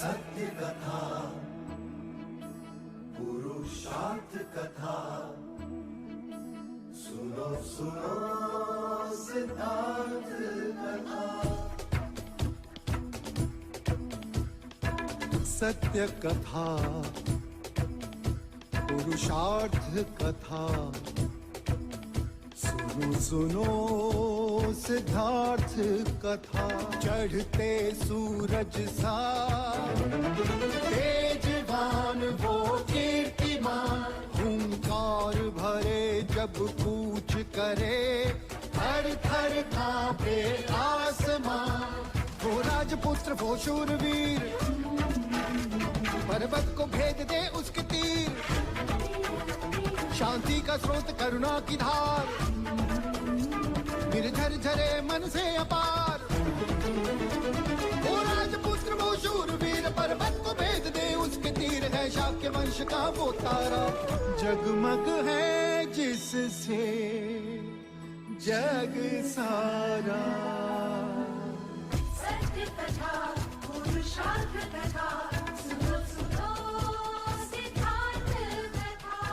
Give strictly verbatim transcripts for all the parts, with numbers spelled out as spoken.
सत्य कथा, पुरुषार्थ कथा, सुनो सुनो सिद्धार्थ कथा। सत्य कथा, पुरुषार्थ कथा, सुनो सुनो सिद्धार्थ कथा। चढ़ते सूरज सा तेजवान वो कीर्तिमान, हुंकार भरे जब कूच करे, थर थर कांपे आसमां। वो राजपुत्र वो शूरवीर, पर्वत को भेद दे उसके तीर। शांति का स्रोत करुणा की धार, निर्झर झरे मन से अपार। वो राजपुत्र वो शूरवीर, पर्वत को भेद दे उसके तीर। है शाक्य वंश का वो तारा, जगमग है जिससे जग सारा। सत्य कथा, पुरुषार्थ कथा, सुनो सुनो सिद्धार्थ कथा।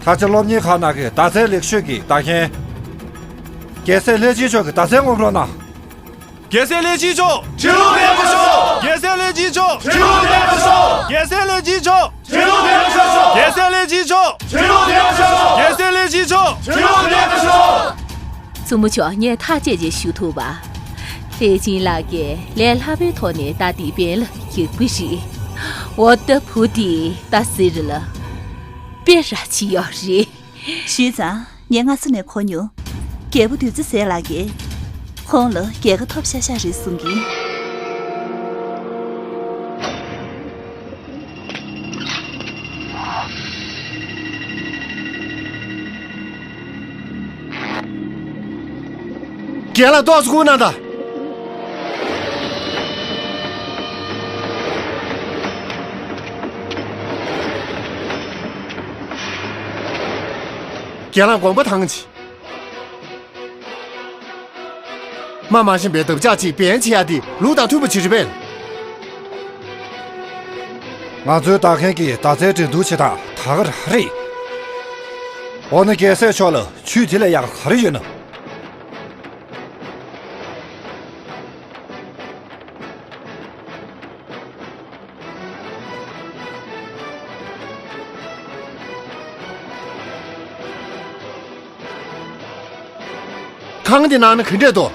མཐར་ཕྱིན་སློབ་གཉེར་ཁང་ནང་གི་བརྡ་རྩའི་ལེགས་ཤོས་ཀྱི་བརྡ་མཁན། རྒྱལ་སྲས་ལྷས་སྦྱིན་མཆོག་གི་བརྡ་རྩལ་སྔོན་འགྲོ་གནང་། རྒྱལ་སྲས་ལྷས་སྦྱིན་མཆོག་ཁྲི་ལོ་བརྟན་པར་ཤོག་རྒྱལ་སྲས་ལྷས་སྦྱིན་མཆོག་ཁྲི་ལོ་བརྟན་པར་ཤོག་རྒྱལ་སྲས་ལྷས་སྦྱིན་མཆོག་ཁྲི་ལོ་བརྟན་པར་ཤོག་རྒྱལ་སྲས་ལྷས་སྦྱིན་མཆོག་ཁྲི་ལོ་བརྟན་པར་ཤོག་རྒྱལ་སྲས་ལྷས་སྦྱིན་མཆོག་ཁྲི་ལོ་བརྟན་པར་ཤོག་བཙུན་མོ་མཆོག་ངས་ཐག་བཅད་རྗེས་ཞུ་ཐུབ་པ། ལྷས་སྦྱིན་ལགས་ཀྱིས་ལས་སླ་པོའི་ཐོག་ནས་ད་ལྟའི་བན་ལ་རྒྱུག་པ་རེད། འོ་ད་བུ་དེ་ད་ཟེར་ལ་དཔེ་ར་ཅིག་ཡོད་རེད། ཞུས་ཙང་ངས་སྔ་ས་ནས་གོ་མྱོང་། རྒྱལ་པོ་བདུད་རྩི་ཟས་ལགས་ཀྱིས་ཁོང་ལ་རྒྱལ་ཁ་ཐོབ་ཤག་ཤག་རེད་གསུང་གིན། རྒན་ལགས་ཏོག་ཙམ་སྒུག་གནང་དང་། རྒན་ལགས་དགོངས་པ་དྭངས་ཅིག་སྨྲ་མ་ཤེས་པའི་འདབ་ཆགས་ཅིག་འབེན་བྱེད་ཡ་དེ་ལུགས་དང་མཐུན་པ་ཅིག་རེད་པས། ང་ཚོའི་བདག་རྐྱེན་གྱི་བརྡ་རྩའི་འགྲན་བསྡུར་བྱེད་སྟངས་ད་ག་རང་རེད། འོ་ན་རྒྱལ་སྲས་མཆོག་ལ་ཆོས་དེ་ལས་ཡག་ག་རེ་ཡོད་ན། ཁང་འདི་ནང་ན་ག་འདྲས་འདུག་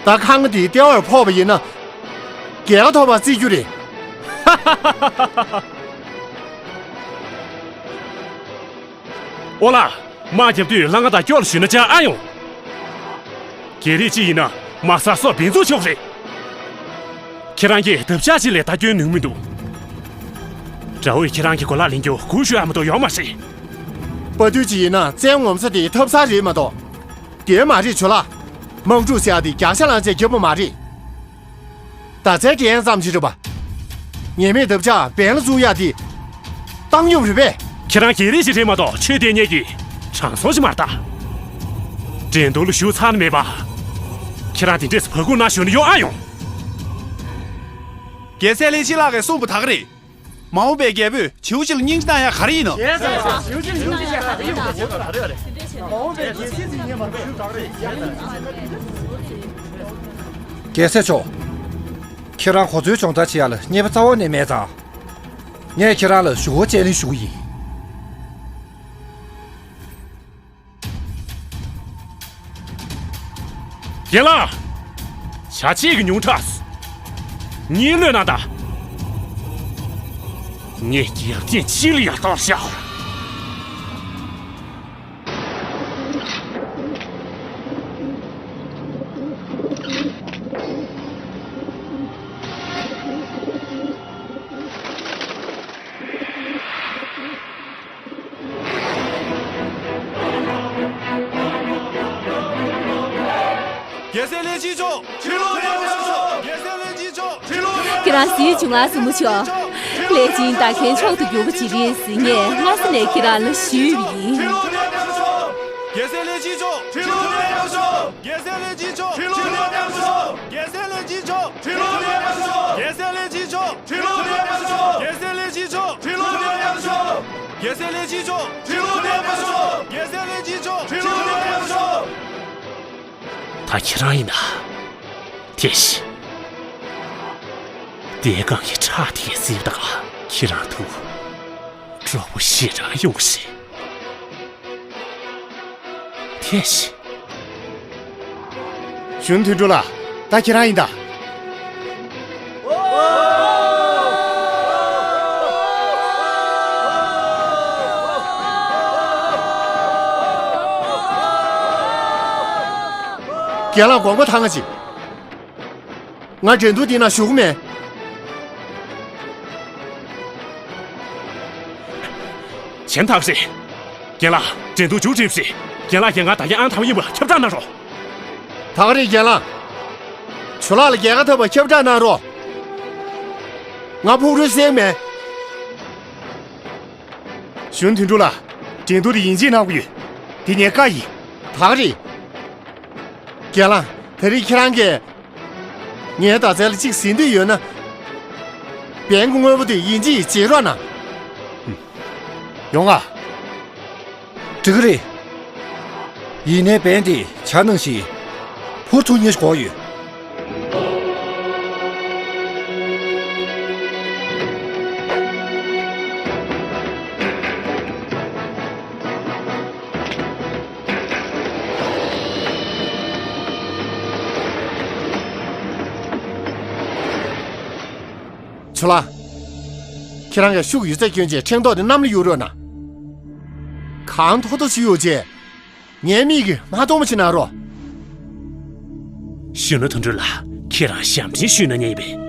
ད་ཁང་འདིའི་ལྟེ་བར་ཕོག་པ་ཡིན་ན། རྒྱལ་ཁ་ཐོབ་པར་བརྩི་རྒྱུ་རེད། ཨོ་ལགས། དམག་རྒྱབ་དུས་ལྷ་ང་དང་སྐྱོར་ཞུས་ན་ཅང་ཨ་ཡོང་། རྒྱལ་རིགས་གཅིག་ཡིན་ན་དམག་སར་སོགས་འབད་འཛུགས་ཆོག་རེད། ཁྱེད་རང་གིས་འདབ་ཆགས་གཅིག་ལས་ད་སྐྱོན་ནུས་མི་འདུག་དགྲ་བོས་ཁྱེད་རང་གི་གོ་ལག་ལེན་རྒྱུ་སྒུག་ཤོག་ཡ་མ་གཏོགས་ཡོང་མ་སྲིད། དཔའ་བརྟུལ་གཅིག་ཡིན་ན་བཙན་ངོ་མཚར་དེའི་ཐབ་ཚང་རེད་མ་གཏོགས། དེ་མ་རེད་ཇོ་ལགས། དམག་འཁྲུག་ཟེར་ཡ་དེ་རྒྱག་ཤ་ལངས་བྱས་རྒྱབ་པ་མ་རེད། ད་ཚའི་འགན་ཙམ་ཞིག་རེད་པ། ཉེས་མེད་འདབ་ཆགས་འབེན་ལ་བཙུགས་ཡ་དེ། བཏང་སྙོམས་རེད་པས། ཁྱེད་རང་རྒྱལ་རིགས་ཤིག་རེད་མ་གཏོགས་ཆོས་དད་མཁན་གྱི་དྲང་སྲོང་ཞིག་མ་རེད་ད། འགྲན་བསྡུར་ལ་ཞུགས་ཚར་ནི་མེད་པ། ཁྱེད་རང་དེ་འདྲས་སུ་བ་ཀུར་ནང་ཞུགས་ནི་ཡོང་ཨ་ཡོང་། རྒྱལ་སྲས་ལྷས་སྦྱིན་ལགས་ཀྱིས་གསུངས་པ་ད་ག་རེད། མ་འོངས་པའི་རྒྱལ་པོས་བྱིའུ་གཅིག་ལ་སྙིང་རྗེ་གནང་ཡ་ག་རེ་ཡིན་ནམ། རྒྱལ་སྲས་བྱིའུ་གཅིག་ལ་སྙིང་རྗེ་གནང་ཡ་ག་རེ་ཡོད་པ་བྱེད་དགོས་ག་རེ་ཡོད་རེད། མ་འོངས་པའི་རྒྱལ་སྲིད་འཛིན་མཁན་མ་རེད་པ་ཞུ་ག་རེ་རེད། རྒྱལ་སྲས་མཆོག་ཁྱེད་རང་གོ་ཚོད་སྦྱོང་བརྡར་བྱེད་ཡ་ལ་རྙེད་པ་རྩ་བ་ནས་མེད་ཙང་། ངས་ཁྱེད་རང་ལ་ཞུ་སྒོ་བཅར་ལེན་ཞུ་གི་ཡིན། རྒན་ལགས། བྱ་བྱེད་ཀྱི་ཉུང་དྲགས། གཉིད་ལོས་ན་ད། ངས་རྒྱབ་རྟེན་ཕྱི་ལ་ཡར་བཏང་བཞག་རྒྱལ་སྲས་ལྷན་ཅིག་མཆོག་ཁྱེད་རང་གཟི་འོད་བྱུང་ང་སྲུ་མོ་མཆོག་ལྷས་སྦྱིན་བདག་ཁན་མཆོག་ཏུ་གྱུར་པ་ཅིག་རེད་ཟེར་ངས་སྔ་ས་ནས་ཁྱེད་རང་ལ་ཞུས་པ་ཡིན། རྒྱལ་སྲས་ལྷན་ཅིག་མཆོག་རྒྱལ་སྲས་ལྷན་ཅིག་མཆོག་རྒྱལ་སྲས་ལྷན་ཅིག་མཆོག་རྒྱལ་སྲས་ལྷན་ཅིག་མཆོག་རྒྱལ་སྲས་ལྷན་ཅིག་མཆོག་རྒྱལ་སྲས་ལྷན་ཅིག་མཆོག་རྒྱལ་སྲས་ལྷན་ཅིག་མཆོག་རྒྱལ་སྲས་ལྷན་ཅིག་མཆོག་ཁྱེད་རང་གཟི་འོད་བྱུང་ང་སྲུ་མོ་མཆོག་ད་ཁྱེད་རང་ཡིན་ན། ཐེ་ཤི། དེའི་སྒང་གི་ཁྲག་དེ་གཟིབ་དང་ཁྱེད་རང་ཐུག་གྲོགས་པོ་ཞེ་དྲག་ཡོང་གི་རེད། ཐེ་ཤི། གཞོན་ནུ་དོན་གྲུབ་ལགས། ད་ཁྱེད་རང་ཡིན་ད། རྒན་ལགས་དགོངས་པ་དྭངས་ཅིག་ང་འགྲན་བསྡུར་འདི་ནང་ཞུགས་ཀྱི་མེད། གཞན་དག་རེད། རྒན་ལགས་འགྲན་བསྡུར་མཇུག་སྒྲིལ་བ་རེད། རྒན་ལགས་ཀྱིས་ང་ད་རྒྱ་ཨང་ཐམ་ཡིན་པ་ཁྱབ་བསྒྲགས་གནང་རོགས། ད་ག་རེད་རྒན་ལགས། ཇོ་ལགས་ལ་རྒྱལ་ཁ་ཐོབ་པ་ཁྱབ་བསྒྲགས་གནང་རོགས། ང་ཕུག་རོན་བསད་མེད། གཞོན་ནུ་དོན་གྲུབ་ལགས། འགྲན་བསྡུར་དེ་ཡིན་གཅིག་གནང་དགོས་ཡོད། འདི་ངའི་བཀའ་ཡིན། ད་ག་རེད། རྒན་ལགས། ད་རེས་ཁྱེད་རང་གིས་ངའི་རྡ་རྩལ་ལ་གཅིག་ཟིན་འདོད་ཡོད་ན། བན་གྱི་དངོས་པོ་དེ་ཡིན་གཅིག་བརྗེ་རོགས་གནང་། ཡོང་ང་། འགྲིག་གི་རེད། ཡིན་ནའི་བན་དེ་བྱ་ནང་བཞིན་འཕུར་ཐུབ་མཁན་ཞིག་དགོས་ཡོད། ཇོ་ལགས། ཁྱེད་རང་གིས་ཤུགས་ཡོད་ཚད་བསྐྱོན་བྱས་ཕྲེང་རྡོག་དེ་གནམ་ལ་གཡུག་རོགས་གནང་། གང་མཐོ་མཐོ་ཞིག་གཡུག་བྱས། ངའི་མིག་གིས་མ་མཐོང་བ་ཞིག་གནང་རོགས། གཞོན་ནུ་དོན་གྲུབ་ལགས། ཁྱེད་རང་ཞབས་འདྲེན་ཞུས་ན་ཉན་པས།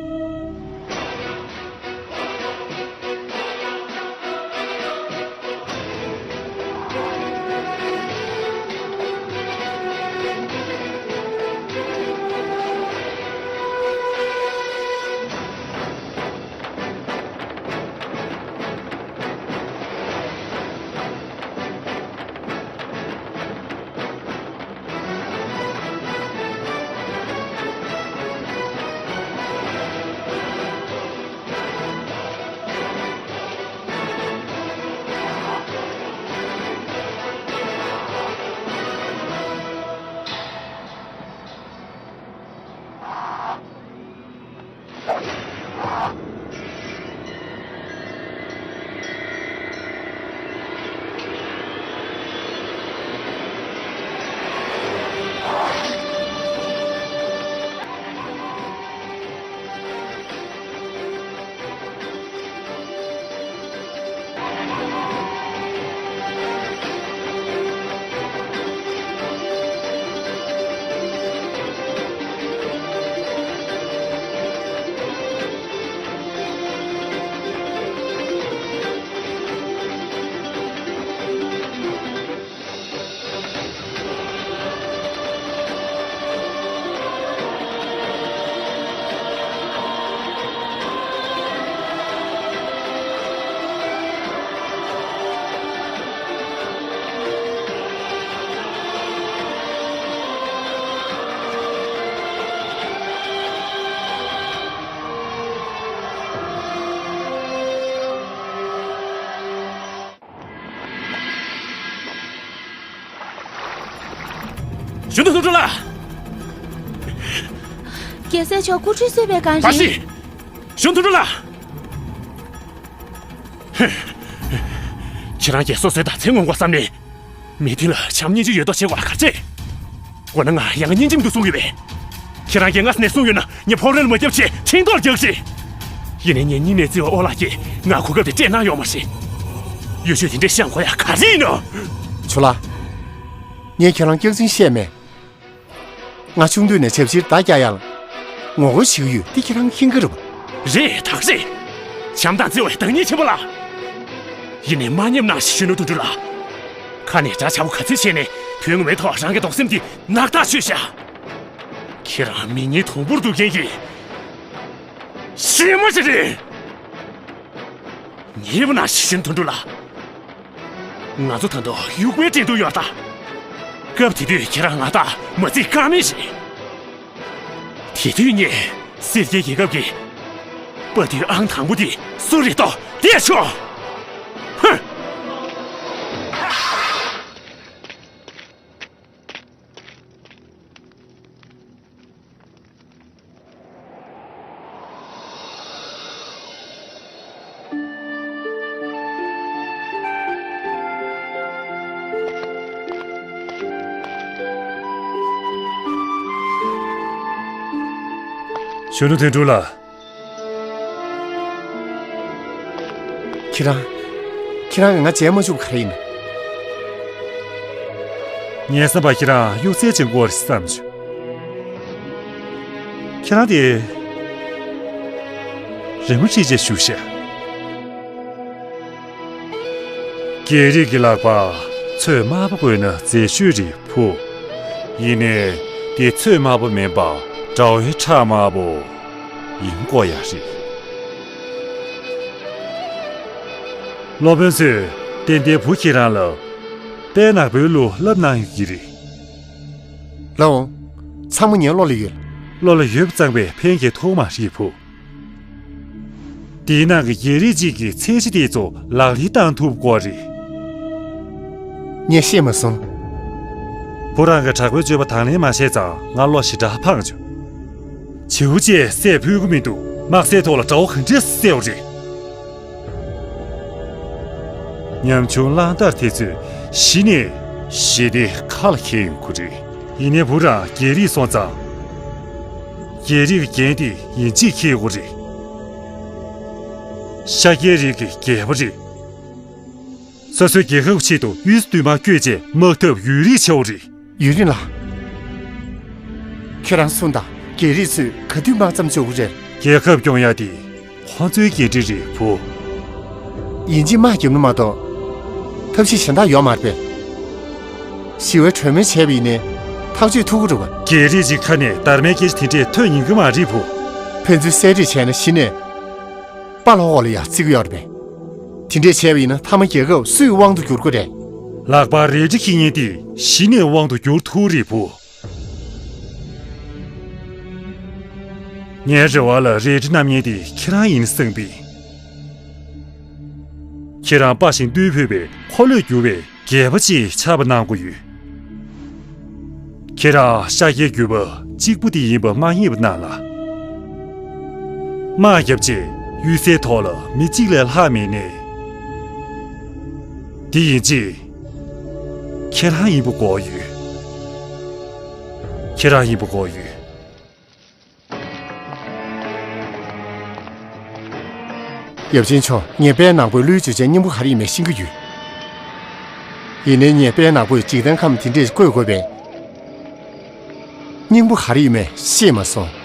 གཞོན་ནུ་དོན་གྲུབ་ལགས། རྒྱལ་སྲས་མཆོག་སྐུ་ཁྲུས་གསོལ་བའི་སྒང་རེད། བཀྲ་ཤིས། གཞོན་ནུ་དོན་གྲུབ་ལགས། ཁྱེད་རང་གིས་སོ་སོའི་བདག་འཛིན་ངོམ་དགོས་བསམ་ནས། མི་མཐུན་ལ་བྱམས་སྙིང་རྗེ་ཡོད་མདོག་བྱེད་དགོས་པ་ག་རེ་བྱས། འོ་ན་ང་ཡང་སྙིང་རྗེ་མི་འདུག་གསུང་གི་བས། ཁྱེད་རང་གིས་སྔ་ས་ནས་གསུངས་ཡོད་ན་ངས་ཕོག་རོལ་མ་བརྒྱབ་ཆེད་ཁྲིམས་ཐོག་རྒྱག་ཞེས། ཡིན་ནའི་ངའི་སྙིང་ནས་བརྩི་བའི་ཨོ་ལགས་ཀྱིས་ང་གོ་སྐབས་དེ་སྤྲད་གནང་ཡོད་མ་རེད། ཡོ་ཤུལ་དེ་འདྲའི་བཤམས་དགོས་ཡ་ག་རེ་ཡིན་ནམ། ཇོ་ལགས། ངས་ཁྱེད་རང་སྐྱག་རྫུན་བཤད་མེད། ང་ཆུང་དུས་ནས་ཞབས་ཕྱིར་མདའ་རྒྱག་ཡ་ལ་ངོ་རྒོལ་བྱེད་ཀྱི་ཡོད་དེ་ཁྱེད་རང་མཁྱེན་གྱི་རེད་པ། རེད་ད་ག་རེད། བྱམས་དང་བརྩེ་བའི་བདག་ཉིད་ཆེན་པོ་ལགས། ཡིན་ནའི་མ་ཉེས་གནང་ཞིག་གཞོན་ནུ་དོན་གྲུབ་ལགས། ཁ་ནས་འདྲ་ཆགས་པོ་ག་ཚོད་བྱས་ནས་དོན་ངོ་མའི་ཐོག་རང་གི་གདུང་སེམས་འདི་ནག་ཐག་ཆོད་བཞག་ཁྱེད་རང་མི་ངན་དུམ་བུར་གཏུབ་མཁན་གྱི་གཤེད་མ་ཞིག་རེད། ཉེས་པ་ན་ཞི་ཞིན་དོན་གྲུབ་ལགས། ང་ཚོ་ད་དུང་དབྱུག་པའི་འགྲན་བསྡུར་ཡོད་ད། སྐབས་དེ་དུས་ཁྱེད་རང་ང་དང་མ་བརྩི་ཀ་མེད་རེད། དེ་དུས་ངས་སེར་སྐྱའི་རྒྱལ་ཁབ་ཀྱི་དཔའ་རྟུལ་ཨང་དང་པོ་དེ་སུ་རེད་དོ་བལྟས་ཤོག་ཧུ། གཞོན་ནུ་དོན་གྲུབ་ལགས། ཁྱེད་རང་། ཁྱེད་རང་གིས་ང་མཇལ་མ་བཅུག་པ་ག་རེ་ཡིན། ངའི་བསམ་པར་ཁྱེད་རང་གཡུག་རྩལ་ཅན་སྐོར་ཞིག་བསམ་བྱུང་། ཁྱེད་རང་དེ་རི་མོ་བྲིས་བྱས་བཞུགས་ཤག་རྒྱལ་རིགས་ཀྱི་ལག་པར་ཚོས་དམར་པོ་བགོས་ན་མཛེས་ཤོས་རེད་བུ། ཡིན་ནའི་དེ་ཚོས་དམར་པོ་མིན་པར་དགྲ་བོའི་ཁྲག་དམར་པོ་ཡིན་དགོས་ཡ་རེད། སློབ་དཔོན་ཚོས་ཏན་ཏན་བུ་ཁྱེད་རང་ལ་དཔལ་ནག་པོའི་གླུ་བསླབ་གནང་ཡོད་ཀྱི་རེད། ལགས་འོང་། ཚང་མ་ངའི་བློ་ལ་ཡོད། བློ་ལ་ཡོད་པ་ཙམ་པས་ཕན་གྱི་ཐོགས་མ་རེད་བུ། དེའི་ནང་གི་རྒྱལ་རིགས་གཅིག་གི་ཚད་གཞི་དེ་ཚོ་ལག་ལེན་བསྟར་ཐུབ་དགོས་རེད། ངས་ཤེས་མ་སོང་། བུ་རང་གི་དྲག་པོའི་སྤྱོད་པ་དང་ལེན་མ་བྱས་ཙང་ང་བློ་ཞེ་དྲག་ཕངས་བྱུང་། བྱིའུ་ཅེས་སྲས་ཕུད་ཀྱི་མི་འདུག་དམག་སའི་ཐོག་ལ་དགྲ་བོ་ག་འདྲས་བསད་པ་རེད། ཉམ་ཆུང་གླང་དར་དེ་ཚོས་གཞི་ནས་ཞི་བདེ་ཁ་ལ་འཁྱེར་ཡོང་གི་རེད། ཡིན་ནའི་བུ་རང་རྒྱལ་རིགས་སོང་ཙང་། རྒྱལ་རིགས་ཀྱི་འགན་དེ་ཡིན་གཅིག་འཁྱེར་དགོས་རེད། ཤཱཀྱའི་རིགས་ཀྱི་རྒྱལ་པོ་རེད། སོ་སོའི་རྒྱལ་ཁབ་ཆེད་དུ་དབུས་སུ་བསྟུད་མར་བསྐྱོད་བྱས་དམག་འཐབ་ཡུན་རིང་བྱའོ་རེད། ཡུན་རིང་ལགས། ཁྱེད་རང་གསུངས་དང་རྒྱལ་རིགས་ཚོས་ག་དུས་དམག་མཚམས་འཇོག་གི་རེད། རྒྱལ་ཁབ་སྐྱོང་ཡ་དེ་ཁོང་ཚོའི་འགན་འཁྲི་རེད་བུ། ཡིན་གཅིག་དམག་རྒྱབ་ན་མ་གཏོགས། ཐབས་ཤེས་གཞན་དག་ཡོད་མ་རེད་པས། ཞི་བའི་གྲོས་མོལ་བྱས་པ་ཡིན་ནའི་ཐག་གཅོད་ཐུབ་ཀྱི་རེད་པ། རྒྱལ་རིགས་ཀྱི་ཁ་ནས་སྡར་མའི་སྐད་ཆ་དེ་འདྲས་ཐོན་ཡོང་གི་མ་རེད་བུ། ཕན་ཚུན་གསལ་འགྲེལ་བྱས་ན་གཞི་ནས། དཔའ་ལྷོ་འོག་ལ་ཡང་བརྩི་གི་ཡོད་རེད་པས། དེ་འདྲས་བྱས་པ་ཡིན་ན་མཐའ་མ་རྒྱལ་ཁབ་སུའི་དབང་དུ་འགྱུར་དགོས་རེད། ལག་པར་རལ་གྲི་འཁྱེར་མཁན་དེ་གཞི་ནས་དབང་དུ་འགྱུར་ཐུབ་རེད་བུ། ངའི་རེ་བ་ལ་རལ་གྲི་བསྣམས་མཁན་དེ་ཁྱེད་རང་ཡིན་བསམ་པས། ཁྱེད་རང་དཔའ་ཞིང་རྟུལ་ཕོད་པའི་འཁོར་ལོས་སྒྱུར་བའི་རྒྱལ་པོ་ཅིག་ཆགས་པ་གནང་དགོས་ཡོད། ཁྱེད་རང་ཤཱཀྱའི་བརྒྱུད་པ་གཅིག་པུ་དེ་ཡིན་པ་མ་ངེས་པ་གནང་ལ། དམག་རྒྱབ་རྗེས་གཡུལ་སའི་ཐོག་ལ་མི་གཅིག་ལས་ལྷག་མེད་ནས། དེ་ཡིན་རྗེས་ཁྱེད་རང་ཡིན་པ་དགོས་ཡོད། ཁྱེད་རང་ཡིན་པ་དགོས་ཡོད། ཡབ་ཆེན་མཆོག་ངས་དཔལ་ནག་པོའི་གླུའི་བརྗོད་བྱའི་སྙིང་པོ་ག་རེ་ཡིན་མིན་ཤེས་ཀྱི་ཡོད། ཡིན་ནའི་ངས་དཔལ་ནག་པོས་འཇིག་རྟེན་ཁམས་དེ་འདྲས་བཀོད་དགོས་པའི་སྙིང་པོ་ག་རེ་ཡིན་མིན་ཤེས་མ་སོང་།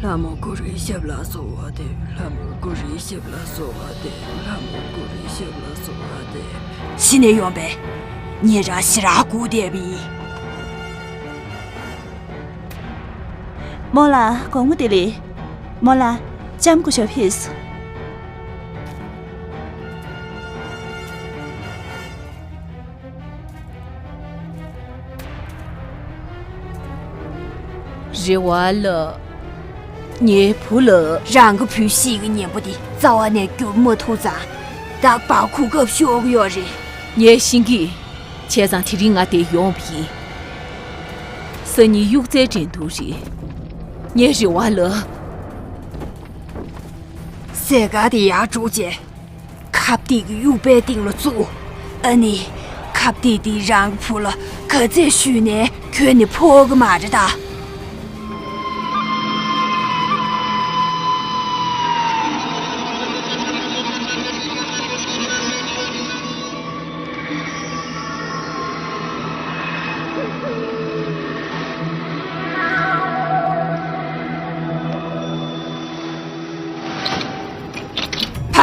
ལྷ་མོ་གུ་རུའི་ཞབས་ལ་གསོལ་བ་འདེབས། ལྷ་མོ་གུ་རུའི་ཞབས་ལ་གསོལ་བ་འདེབས། ལྷ་མོ་གུ་རུའི་ཞབས་ལ་གསོལ་བ་འདེབས། གཞི་ནས་ཡོང་པས། ཉེ་རང་ཞེ་དྲག་སྒུག་བསྡད་པ་ཡིན། རྨོ་ལགས་དགོང་མོ་བདེ་ལེགས། རྨོ་ལགས། ལྕམ་སྐུ་ཞབས་ཕེབས་སོང་། རེ་བ་ལགས། ངའི་བུ་ལགས། རང་གི་བུ་གཤིས་ཀྱི་ཉེན་པོ་འདི་རྩ་བ་ནས་བསྒྱུར་མ་ཐུབ་ཙང་། ད་བར་གོ་སྐབས་ཤོར་གྱི་ཡོད་རེད། ངས་ཤེས་ཀྱི། བྱས་ཙང་དེ་རིང་ང་འདིར་ཡོང་བ་ཡིན། སང་ཉིན་གཡུག་རྩལ་འགྲན་བསྡུར་རེད། ངའི་རེ་བ་ལགས། ཟས་སྐལ་དེ་ཡར་སྒྲུག་བྱས། ཁབ་སྟེགས་ཀྱི་དབྱུག་པའི་སྟེང་ལ་བཙུགས། ཨ་ནི། ཁབ་སྟེགས་དེ་རང་གི་བུ་ལ་ག་ཚད་གཞུས་ནའི་ཁྱོན་ནས་ཕོག་གི་མ་རེད་ད།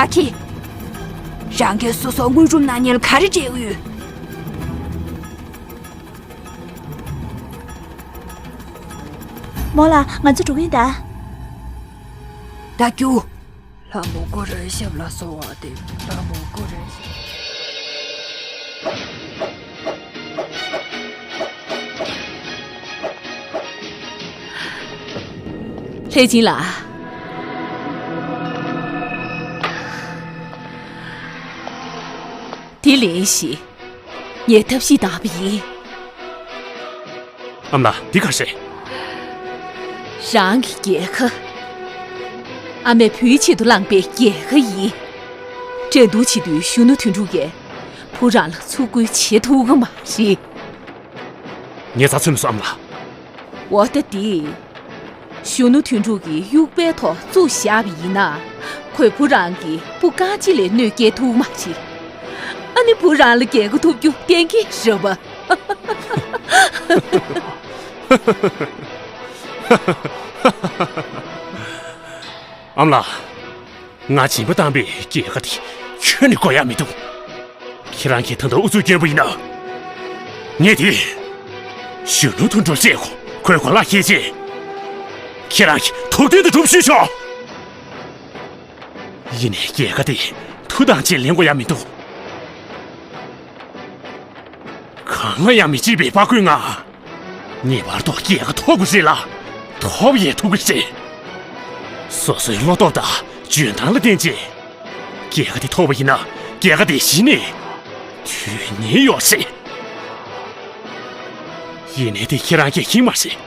ཨ་ཁི། རང་གིས་སོ་སོའི་དངོས་གྲུབ་གནང་མཁན་ལ་ག་རེ་སྤྲད་ཀྱི་ཡོད། རྨོ་ལགས། ང་ཚོ་འགྲོ་གི་ཡིན་ད། ད་རྒྱུགས། ལྷ་མོ་ཀུ་རེ་ཤབ་ལ་སོགས་པ་དེ། ལྷ་མོ་ཀུ་རེ་ཤབ། ལྷས་སྦྱིན་ལགས། དེ་ལེན་ཞིག། ངས་ཐབས་ཤེས་བཏང་བ་ཡིན། ཨ་མ་ལགས། འདི་ག་རེད། རང་གི་རྒྱལ་ཁ། ཨ་མས་བུའི་ཆེད་དུ་བླངས་པའི་རྒྱལ་ཁ་ཡིན། འགྲན་བསྡུར་བྱེད་དུས་གཞོན་ནུ་དོན་གྲུབ་ཀྱིས་བུ་རང་ལ་ཚུར་རྒོལ་བྱེད་ཐུབ་ཀྱི་མ་རེད། ངས་རྩ་ཚོད་མི་སོང་ཨ་མ་ལགས། འོ་ད་འདི། གཞོན་ནུ་དོན་གྲུབ་ཀྱིས་དབྱུག་པའི་ཐོག་བཙུགས་བཞག་པ་ཡིན་ན། ཁོས་བུ་རང་གི་སྤུ་རྐང་གཅིག་ལས་གནོད་སྐྱེལ་ཐུབ་མ་རེད། ཨ་ནི་བུ་རང་ལ་རྒྱལ་ཁ་ཐོབ་རྒྱུ་གཏན་འཁེལ་རེད་པ། ཨ་མ་ལགས། ང་སྦྱིན་པ་བཏང་པའི་རྒྱལ་ཁ་དེ་ཁྱོན་ནས་དགོས་ཡག་མི་འདུག། ཁྱེད་རང་གིས་ད་ལྟ་ཨུ་ཚུགས་བསྐྱོན་པ་ཡིན་ན། ངས་དེ། གཞོན་ནུ་དོན་གྲུབ་བཤད་གོ། ཁོའི་གོ་ལག་ཁྱེར་རྗེས། ཁྱེད་རང་གིས་ཐུབ་བསྟན་དུ་སྒྲུབ་ཤོག། ཡིན་ནའི་རྒྱལ་ཁ་དེ་མཐུ་དང་བཅས་ལེན་དགོས་ཡག་མི་འདུག། གང་ལ་ཡང་མི་བརྩི་བའི་དཔའ་རྒོད་ང་། ངེས་པར་དུ་རྒྱལ་ཁ་ཐོབ་དགོས་རེད་ལ། ཐོབ་ཡང་ཐོབ་དགོས་རེད། སོ་སོའི་བློ་སྟོབས་དང་འཇོན་ཐང་ལ་བརྟེན་བྱས། རྒྱལ་ཁ་དེ་ཐོབ་པ་ཡིན་ན་རྒྱལ་ཁ་དེ་གཞི་ནས་དོན་གཉེར་ཡོད་རེད། ཡིན་ནའི་དེ་ཁྱེད་རང་གིས་མཁྱེན་མ་རེད།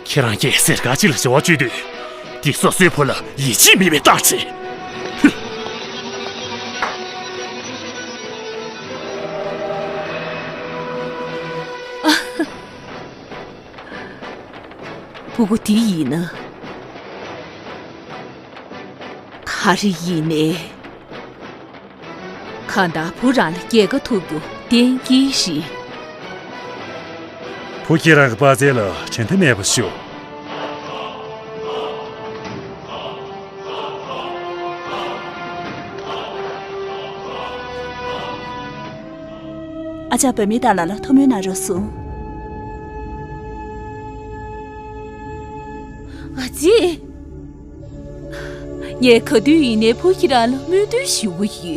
ཁྱེད་རང་གིས་གཟེར་དཀར་གཅིག་ལ་བྱ་བ་སྤྱོད་དུས། འདི་སོ་སོའི་བུ་ལ་ཡིད་ཆེས་མེད་པའི་རྟགས་རེད། ཕྲུ་གུ་འདི་ཡིན་ན། ག་རེ་ཡིན་ནའི། གང་ལྟར་བུ་རང་ལ་རྒྱལ་ཁ་ཐོབ་རྒྱུ་གཏན་འཁེལ་རེད། བུ་ཁྱེད་རང་གི་དཔའ་རྩལ་ལ་དྲན་མཐའ་མེད་པ་ཞུ། ཨ་ཅག་བུད་མེད་དག་ལ་ལ་ཐུགས་སྨོན་གནང་རོགས་གསུངས། ཨ་ཙི། ངས་ག་དུས་ཡིན་ནའི་བུ་ཁྱེད་རང་ལ་སྨོན་འདུན་ཞུ་གི་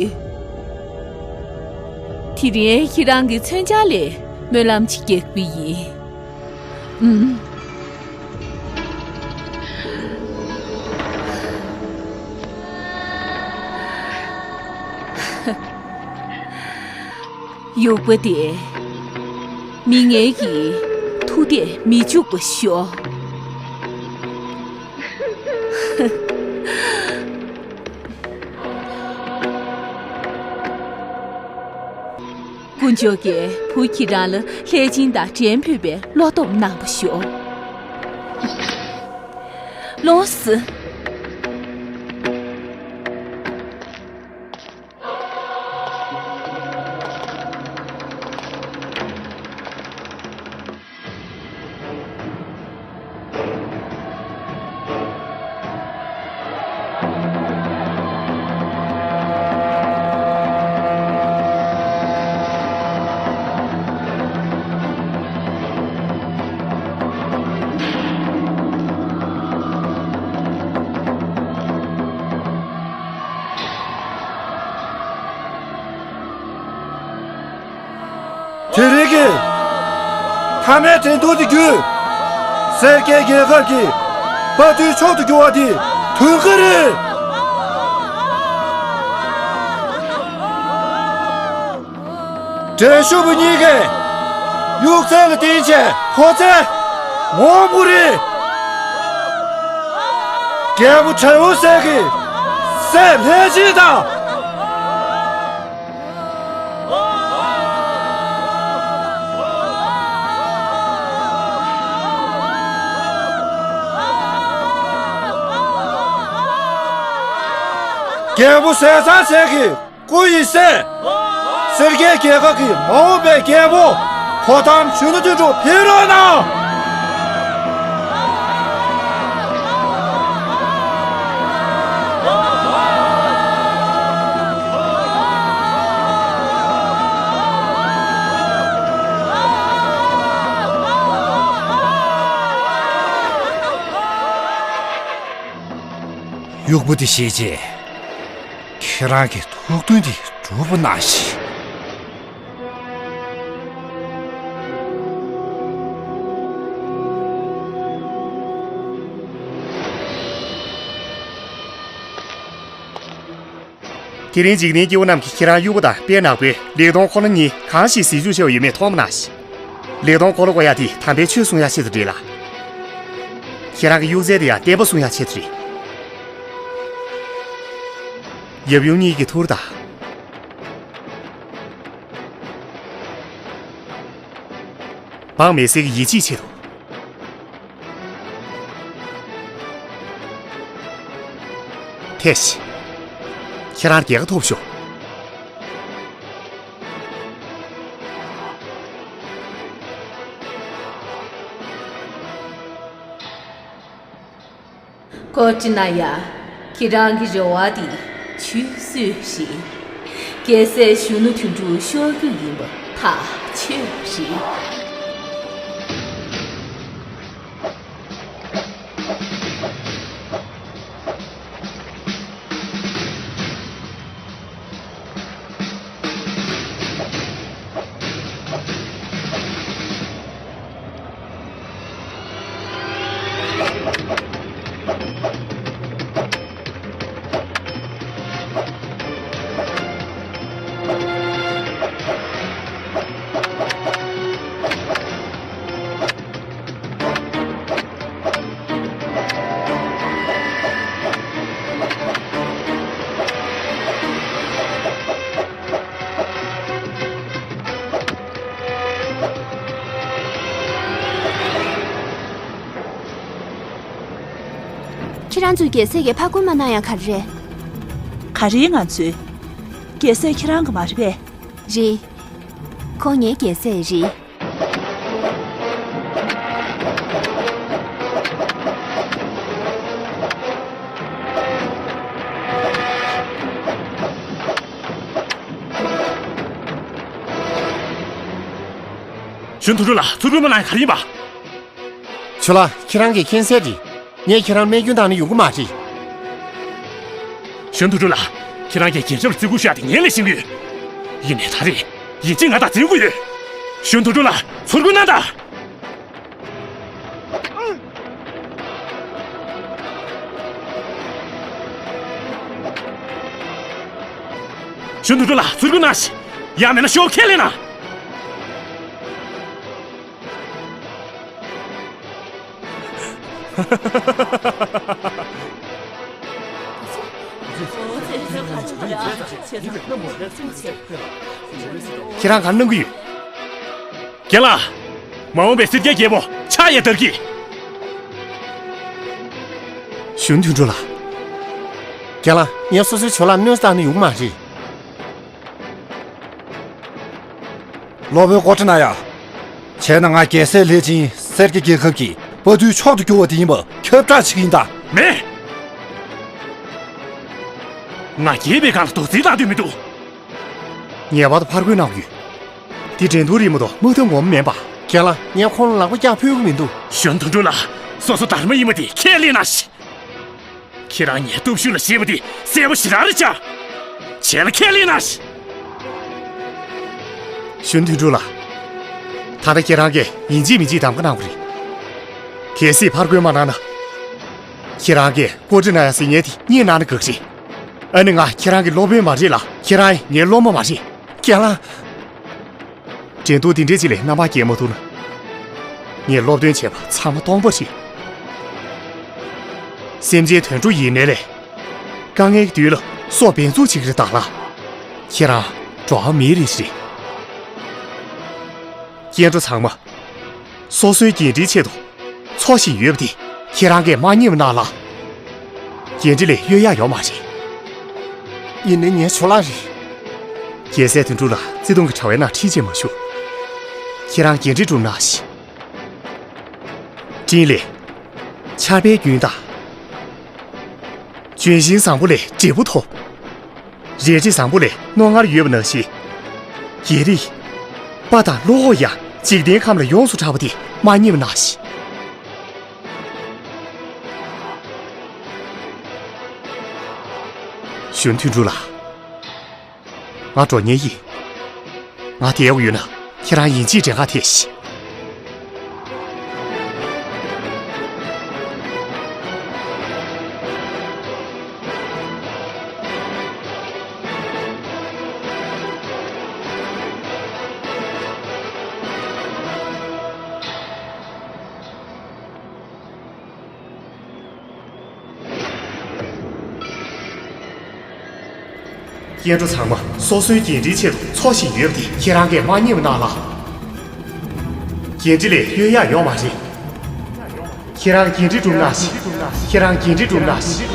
ཡོད། དེ་རིང་ཁྱེད་རང་གི་མཚོན་ཆ་ལས་སྨོན་ལམ་ཅིག་རྒྱག་གི་ཡིན། ཨུམ། དབྱུག་པ་དེས་མི་ངན་གྱི་ཐུགས་གཏད་མི་འཇུག་པ་ཤོག། དཀོན་མཆོག་གིས་བུ་ཁྱེད་རང་ལ་ལྷས་སྦྱིན་དང་འགྲན་ཕོད་པའི་བློ་སྟོབས་གནང་བ་ཤོག། ལོངས་སུ། དེ་རིང་གི་མཐའ་མའི་འགྲན་བསྡུར་དེ་བརྒྱུད། སེར་སྐྱའི་རྒྱལ་ཁབ་ཀྱི་དཔའ་རྟུལ་མཆོག་ཏུ་གྱུར་བ་དེ་དོན་ག་རེད། འགྲན་ཞུགས་པ་གཉིས་ཀས་དབྱུག་རྩལ་ལ་བརྟེན་བྱས་ཕོ་རྩལ་ངོ་བོ་རེད། རྒྱལ་པོ་དྲེའུ་སེ་གི་སྲས་ལྷས་སྦྱིན་དང་། རྒྱལ་པོ་ཟས་གཙང་སེ་གི་སྐུ་ཡི་སྲས། སེར་སྐྱའི་རྒྱལ་ཁབ་ཀྱི་མ་འོངས་པའི་རྒྱལ་པོ་ཕོ་བྲང་གཞོན་ནུ་དོན་གྲུབ་ཕེབས་རོགས་གནང་། དབྱུག་པ་དེ་བཞེས་རྗེས། ཁྱེད་རང་གི་ཐུགས་འདུན་དེ་སྒྲུབ་པ་གནང་ཞིག། དེ་རིང་འཇིག་རྟེན་སྐྱེ་བོ་རྣམས་ཀྱིས་ཁྱེད་རང་དབྱུག་པ་དང་དཔལ་ནག་པོའི་ལེགས་མཐོང་འཁོར་ལོ་གཉིས་གང་ཞིག་ཟིལ་འཇུག་བྱས་པ་ཡོད་མེད་མཐོང་བ་གནང་ཞིག། ལེགས་མཐོང་འཁོར་ལོ་བསྐོར་ཡག་དེ་དམ་པའི་ཆོས་གསུང་ཡག་ཆེད་དུ་རེད་ལ། ཁྱེད་རང་གི་དབྱུག་རྫས་དེ་ཡང་བསྟན་པ་གསུང་ཡག་ཆེད་དུ་རེད། ཡབ་ཡུམ་གཉིས་ཀྱི་ཐུགས་དང་། འབངས་མི་སེར་གྱི་ཡིད་ཆེས་ཆེད་དུ། ཐེ་ཤི། ཁྱེད་རང་རྒྱལ་ཁ་ཐོབ་ཤོག། ཀོ་ཅི་ན་ཡ། ཁྱེད་རང་གི་རེ་བ་དེ་ཆུད་ཟོས་རེད། རྒྱལ་སྲས་གཞོན་ནུ་དོན་གྲུབ་ཤོར་རྒྱུ་ཡིན་པ་ཐག་ཆོད་རེད། ཁྱེད་རང་ཚོས་རྒྱལ་སྲས་ཀྱི་ཕ་རྒོད་མ་གནང་ཡག་ག་རེ་རེད། ག་རེ་ང་ཚོས། རྒྱལ་སྲས་ཁྱེད་རང་གི་མ་རེད་པས། རེད། ཁོང་ངའི་རྒྱལ་སྲས་རེད། གཞོན་དུ་རུ་ལ་ཚུར་རྒོལ་མ་གནང་ག་རེ་ཡིན་པ། ཆུ་ལ་ཁྱེད་རང་གིས་མཁྱེན་གསལ་རེད། ངས་ཁྱེད་རང་རྨས་སྐྱོན་བཏང་ན་ཡོང་གི་མ་རེད། གཞོན་དུ་འགྲོ་ལ། ཁྱེད་རང་གིས་རྒྱལ་ཁབ་ལ་བརྩི་བཀུར་ཞུ་ཡག་དེ་ངས་ལས་ཤེས་ཀྱི་ཡོད། ཡིན་ནའི་ད་རེས་ཡིད་ཆེས་ང་དང་འཛིན་དགོས་ཡོད། གཞོན་དུ་འགྲོ་ལ་ཚུར་རྒོལ་གནང་དང་། གཞོན་དུ་འགྲོ་ལ་ཚུར་རྒོལ་གནང་ཞིག། ཡང་མེད་ན་ཤོག་ཁས་ལེན་ན། ཁྱེད་རང་ག་རེ་གནང་གི་ཡོད། རྒན་ལགས། མ་འོངས་པའི་སེར་སྐྱའི་རྒྱལ་པོ་ཕྱག་གཡས་དར་གྱིས། གཞོན་དུད་འགྲོ་ལགས། རྒན་ལགས། ངས་སོ་སོའི་ཇོ་ལགས་གནོད་བཏང་ན་ཡོང་གི་མ་རེད། སློབ་དཔོན་ཀོ་ཊ་ན་ཡ། བྱས་ན་ང་རྒྱལ་སྲས་ལྷས་བྱིན་སེར་སྐྱ་རྒྱལ་ཁབ་ཀྱི་དཔའ་རྟུལ་མཆོག་ཏུ་གྱུར་བ་དེ་ཡིན་པ་ཁྱབ་བསྒྲགས་བྱེད་ཀྱི་ཡིན་ད། མེད། ང་རྒྱལ་བའི་སྒང་ལ་རྡོག་རྫིས་བཏང་འདོད་མི་འདུག། ངེས་པར་དུ་ཕར་རྒོལ་གནང་དགོས། འདི་འགྲན་བསྡུར་རེད་མ་གཏོགས་དམག་འཐབ་ངོ་མ་མིན་པ། རྒན་ལགས། ངས་ཁོང་ལ་ལག་པ་བཀྱག་ཕོད་ཀྱི་མི་འདུག། གཞོན་དུད་འགྲོ་ལགས། སོ་སོ་སྡར་མ་ཡིན་པ་དེ་ཁས་ལེན་གནང་ཞིག། ཁྱེད་རང་ངའི་སྟོབས་ཤུགས་ལ་ཞེད་པ་དེ་གསལ་པོ་ཞེ་དྲག་རེད་ཤག། བྱས་ན་ཁས་ལེན་གནང་ཞིག། གཞོན་དུད་འགྲོ་ལགས། ད་ལྟ་ཁྱེད་རང་གིས་ཡིན་གཅིག་མིན་གཅིག་གདམ་ག་གནང་དགོས་རེད། གལ་སྲིད་ཕར་རྒོལ་མ་གནང་ན། ཁྱེད་རང་གིས་ཀོ་ཊ་ན་ཡ་ཟེར་མཁན་དེ་རྙེད་གནང་ན་དགའ་གི་རེད། ཨ་ནི་ང་ཁྱེད་རང་གི་སློབ་དཔོན་མ་རེད་ལ། ཁྱེད་རང་ངའི་སློབ་མ་མ་རེད། རྒན་ལགས། འགྲན་བསྡུར་འདི་འདྲའི་ཅིག་ལ་རྣམ་པར་རྒྱལ་མ་ཐུབ་ན། ངས་སློབ་སྟོན་བྱས་པ་ཚང་མ་སྟོང་པ་རེད། སེམས་ཅན་དོན་གྲུབ་ཡིན་ནའི་ལས། དཀའ་ངལ་གྱི་དུས་ལ་སྲོག་འབེན་འཛུགས་བྱེད་ཀྱི་རེད་ད་ལགས། ཁྱེད་རང་འགྲོ་བ་མིའི་རིགས་རེད། སྐྱེ་འགྲོ་ཚང་མ། སོ་སོའི་འགན་འཁྲིའི་ཆེད་དུ་འཚོ་བཞིན་ཡོད་པ་དེ་ཁྱེད་རང་གིས་མ་རྙེད་པ་གནང་ལགས། འགན་འཁྲི་ལས་གཡོལ་ཡག་ཡོད་མ་རེད། ཡིན་ནའི་ངའི་ཇོ་ལགས་རེད། རྒྱལ་སྲས་དོན་གྲུབ་ལགས། བརྩེ་དུང་གི་དྲ་བའི་ནང་ཁྲིད་བྱེད་མ་ཞུ། ཁྱེད་རང་འགན་འཁྲི་སྒྲུབ་གནང་ཞིག། འཕྲིན་ལས། ཆར་པའི་རྒྱུན་དང་། ལྗོན་ཤིང་བཟང་པོ་ལས་འབྲས་བུ་ཐོབ། རལ་གྲི་བཟང་པོ་ལས་རྣོ་ངར་ཡོད་པ་ནང་བཞིན། རྒྱལ་རིགས། དཔའ་དང་བློ་ཁོག་ཡང་འཇིག་རྟེན་ཁམས་ལ་ཡོངས་སུ་གྲགས་པ་དེ་མ་རྙེད་པ་གནང་ཞིག། གཞོན་དོན་གྲུབ་ལགས། ང་འགྲོ་མཁན་ཡིན། ང་བསྡད་ཡོད་ན་ཁྱེད་རང་ཡིན་གཅིག་དྲན་ག་ཐེ་ཤི། སྐྱེ་འགྲོ་ཚང་མ་སོ་སོའི་འགན་འཁྲིའི་ཆེད་དུ་འཚོ་བཞིན་ཡོད་པ་དེ་ཁྱེད་རང་གིས་མ་ངེས་པ་གནང་ལ། འགན་འཁྲི་ལས་གཡོལ་ཡག་ཡོད་མ་རེད། ཁྱེད་རང་འགན་འཁྲི་སྒྲུབ་གནང་ཞིག་ཁྱེད་རང་འགན་འཁྲི་སྒྲུབ་གནང་ཞིག་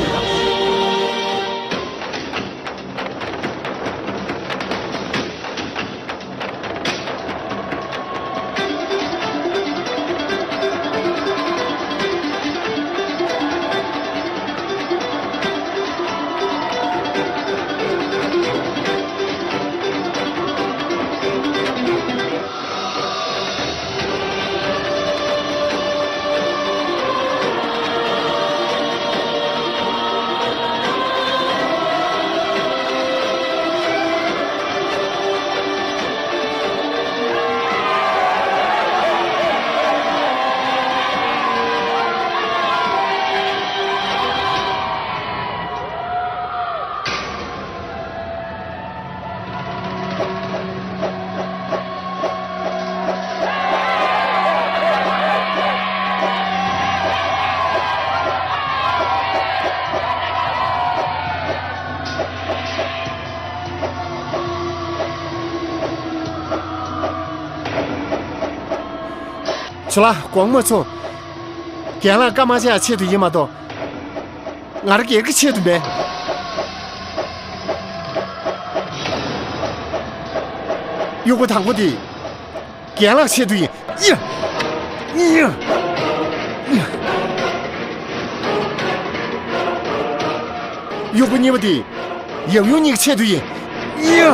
ཁྱོད་ལ་དགོངས་མ་ཚོམས། རྒན་ལགས་སྐར་མ་ཆག་ཆེད་དུ་ཡིན་མ་གཏོགས། ང་རང་སྒེར་གྱི་ཆེད་དུ་མེད། གཡོག་པོ་དང་པོ་དེ། རྒན་ལགས་ཆེད་དུ་ཡིན། ཡ། ཡ། ཡ། གཡོག་པོ་གཉིས་པ་དེ། ཡབ་ཡུམ་གཉིས་ཀྱི་ཆེད་དུ་ཡིན། ཡ།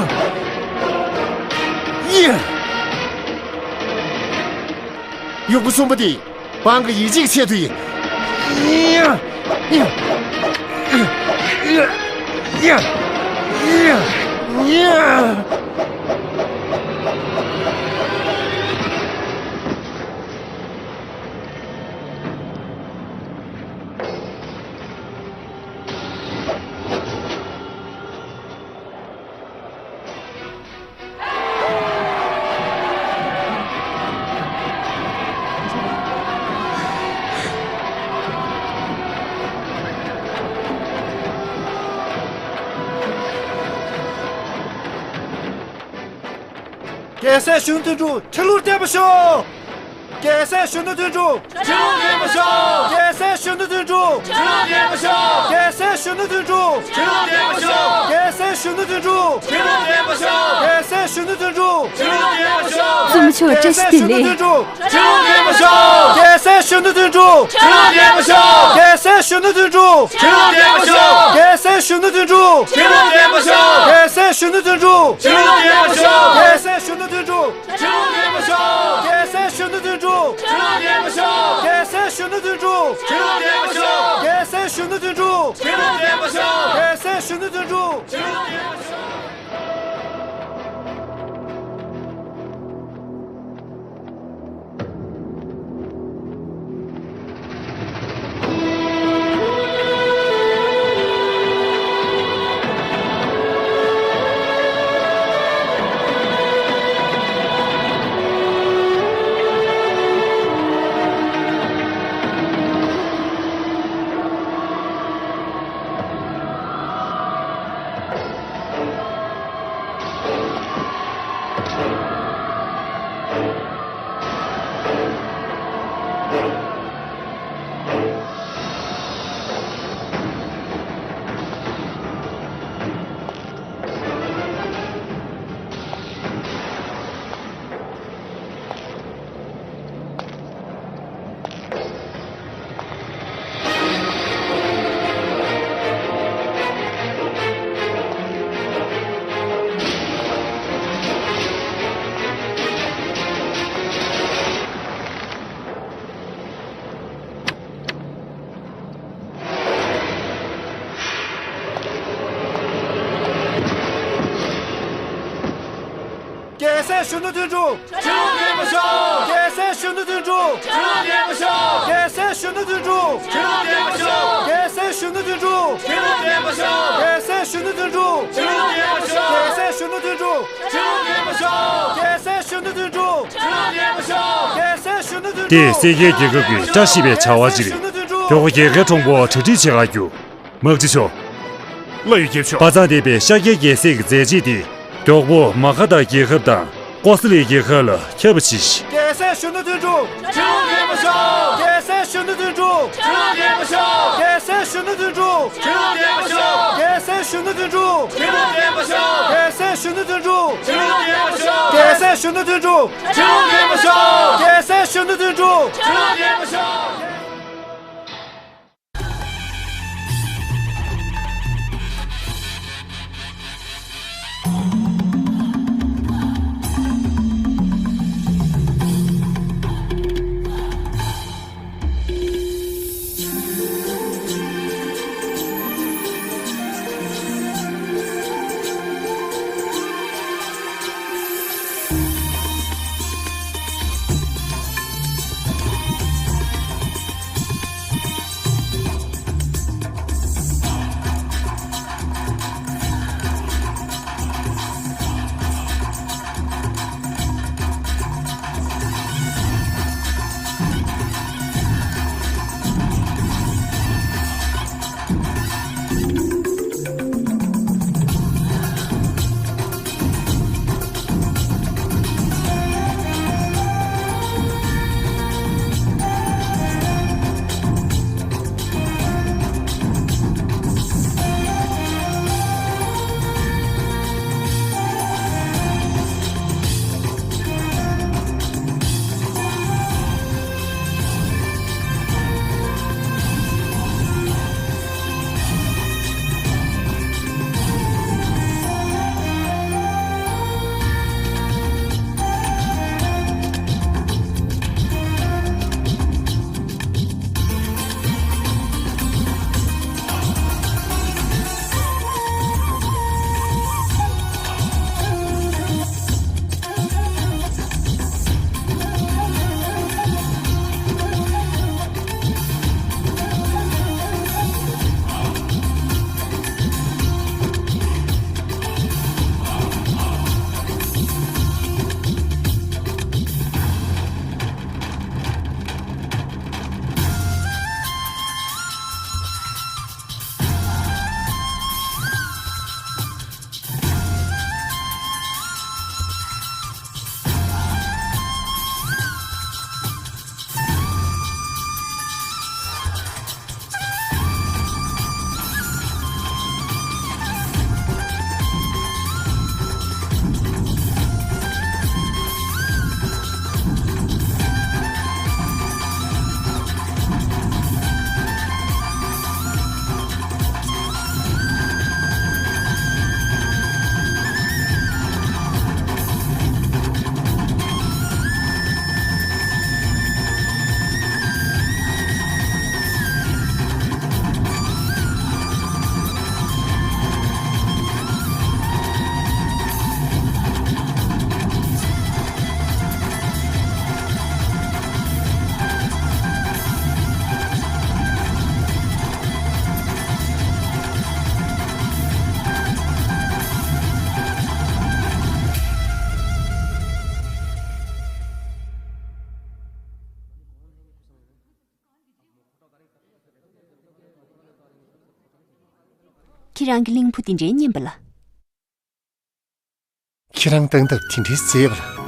ཡ། གཡོག་པོ་གསུམ་པ་དེ། འབངས་ཀྱི་ཡིད་ཆེས་ཆེད་དུ་ཡིན། རྒྱལ་སྲས་གཞོན་ནུ་དོན་གྲུབ་ཁྲི་ལོར་བརྟན་པར་ཤོག་རྒྱལ་སྲས་གཞོན་ནུ་དོན་གྲུབ། ཁྲི་ལོར་བརྟན་པར་ཤོག་རྒྱལ་སྲས་གཞོན་ནུ་དོན་གྲུབ། ཁྲི་ལོར་བརྟན་པར་ཤོག་རྒྱལ་སྲས་གཞོན་ནུ་དོན་གྲུབ། ཁྲི་ལོར་བརྟན་པར་ཤོག་རྒྱལ་སྲས་གཞོན་ནུ་དོན་གྲུབ། ཁྲི་ལོར་བརྟན་པར་ཤོག་རྒྱལ་སྲས་གཞོན་ནུ་དོན་གྲུབ། ཁྲི་ལོར་བརྟན་པར་ཤོག་རྩོམ་མཆོག་བཀྲ་ཤིས་བདེ་ལེགས། ཁྲི་ལོར་བརྟན་པར་ཤོག་རྒྱལ་སྲས་གཞོན་ནུ་དོན་གྲུབ། ཁྲི་ལོར་བརྟན་པར་ཤོག་རྒྱལ་སྲས་གཞོན་ནུ་དོན་གྲུབ། ཁྲི་ལོར་བརྟན་པར་ཤོག་རྒྱལ་སྲས་གཞོན་ནུ་དོན་གྲུབ། ཁྲི་ལོར་བརྟན་པར་ཤོག་རྒྱལ་སྲས་གཞོན་ནུ་དོན་གྲུབ། ཁྲི་ལོར་བརྟན་པར་ཤོག་རྒྱལ་སྲས་གཞོན་ནུ་དོན་གྲུབ། ཁྲི་ལོར་བརྟན་པར་ཤོག་རྒྱལ་སྲས་གཞོན་ནུ་དོན་གྲུབ། ཁྲི་ལོར་བརྟན་པར་ཤོག་རྒྱལ་སྲས་གཞོན་ནུ་དོན་གྲུབ། ཁྲི་ལོར་བརྟན་པར་ཤོག་རྒྱལ་སྲས་གཞོན་ནུ་དོན་གྲུབ། ཁྲི་ལོར་བརྟན་པར་ཤོག་རྒྱལ་སྲས་གཞོན་ནུ་དོན་གྲུབ། ཁྲི་ལོར་བརྟན་པར་ཤོག་གཞོན་ནུ་དོན་གྲུབ། ཁྲི་ལོ་བརྟན་པ་ཤོག་རྒྱལ་སྲས་གཞོན་ནུ་དོན་གྲུབ། ཁྲི་ལོ་བརྟན་པ་ཤོག་རྒྱལ་སྲས་གཞོན་ནུ་དོན་གྲུབ། ཁྲི་ལོ་བརྟན་པ་ཤོག་རྒྱལ་སྲས་གཞོན་ནུ་དོན་གྲུབ། ཁྲི་ལོ་བརྟན་པ་ཤོག་རྒྱལ་སྲས་གཞོན་ནུ་དོན་གྲུབ། ཁྲི་ལོ་བརྟན་པ་ཤོག་རྒྱལ་སྲས་གཞོན་ནུ་དོན་གྲུབ། ཁྲི་ལོ་བརྟན་པ་ཤོག་རྒྱལ་སྲས་གཞོན་ནུ་དོན་གྲུབ། ཁྲི་ལོ་བརྟན་པ་ཤོག་རྒྱལ་སྲས་གཞོན་ནུ་དོན་གྲུབ། དེས་སེར་སྐྱའི་རྒྱལ་ཁབ་ཀྱི་བཀྲ་ཤིས་པའི་བྱ་བ་ཅིག་རེད། མགྱོགས་པོ་རྒྱལ་ཁའི་གྲོང་པོར་གྲ་སྒྲིག་བྱེད་ག་རྒྱུ། དམག་སྤྱི་མཆོག་བླ་ཡུལ་རྒྱལ་མཆོག་པ་ཚང་ལྡན་པའི་ཤཱཀྱའི་རྒྱལ་སྲས་ཀྱི་མཛད་རྗེས་དེ། མགྱོགས་པོ་མ་ཁ་དང་རྒྱལ་ཁབ་དང་། ཀོ་ས་ལའི་རྒྱལ་ཁབ་ལ་ཁྱབ་པ་བྱས་ཤིང་། རྒྱལ་སྲས་གཞོན་ནུ་དོན་གྲུབ། ཁྲི་ལོ་བརྟན་པ་ཤོག་རྒྱལ་སྲས་གཞོན་ནུ་དོན་གྲུབ། ཁྲི་ལོ་བརྟན་པ་ཤོག་རྒྱལ་སྲས་གཞོན་ནུ་དོན་གྲུབ། ཁྲི་ལོ་བརྟན་པ་ཤོག་རྒྱལ་སྲས་གཞོན་ནུ་དོན་གྲུབ། ཁྲི་ལོ་བརྟན་པ་ཤོག་རྒྱལ་སྲས་གཞོན་ནུ་དོན་གྲུབ། ཁྲི་ལོ་བརྟན་པ་ཤོག་རྒྱལ་སྲས་གཞོན་ནུ་དོན་གྲུབ། ཁྲི་ལོ་བརྟན་པ་ཤོག་རྒྱལ་སྲས་གཞོན་ནུ་དོན་གྲུབ། ཁྲི་ལོ་བརྟན་པ་ཤོག་ཁྱེད་རང་གི་གླིང་བུ་དེ་འདྲའི་སྙན་པ་ལ། ཁྱེད་རང་སྟངས་སྟབས་དེ་འདྲའི་མཛེས་པ་ལ།